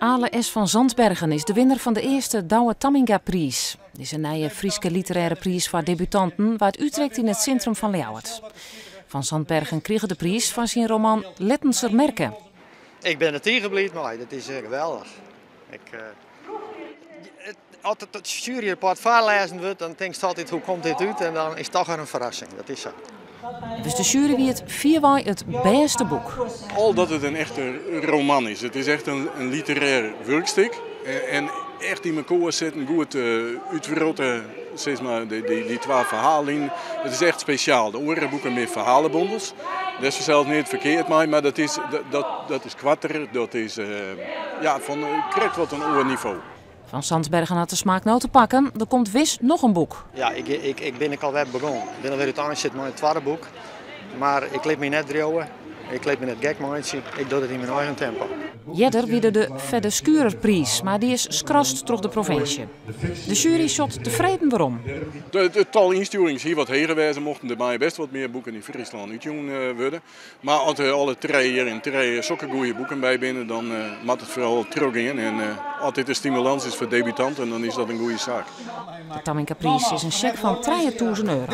Ale S. van Zandbergen is de winner fan de earste Douwe Tamminga-priis. Dizze nije Fryske literêre priis foar debutanten waard útrikt yn it sintrum fan Ljouwert. Van Zandbergen krige de priis foar syn roman Littenser Merke. Ik bin der tige bliid mei, dat is geweldich. Ik, as it sjueryrapport foarlêzen wurdt, dan tinkst altyd hoe komt dit út en dan is it toch wer in ferrassing, dat is sa. Neffens de sjuery wie it fierwei it bêste boek. Al dat it in echte roman is. It is echt in literêr wurkstik en echt yn mekoar setten, goed útwrotte, sis mar, dy twa ferhaallinen. It is echt spesjaal. De oare boeken binne ferhalebondels. Dêr is fansels neat ferkeard mei, mar dat is, dat is koarter, dat is ja, fan krekt wat in oar nivo. Van Zandbergen hat de smaak no te pakken. Der komt wis noch in boek. Ja, ik, ik, ik bin ek alwer begûn. Ik bin alwer úteinset mei it twadde boek. Mar ik lit my net driuwe, ik lit my net gek meitsje. Ik doch it yn myn eigen tempo. Earder wie der de Fedde Schurerpriis, mar dy is skrast troch de provinsje. De sjuery sjocht tefreden werom. It tal ynstjoerings hie wat heger wêze mochten. Der meie best wat mear boeken yn Fryslân útjûn wurde. Mar as der alle trije jier in trije sokke goede boeken by binne, dan moat it foaral trochgean. En as dit in stimulans is foar debutanten, dan is dat in goede saak. De Tammingapriis is in sjek fan 3000 euro.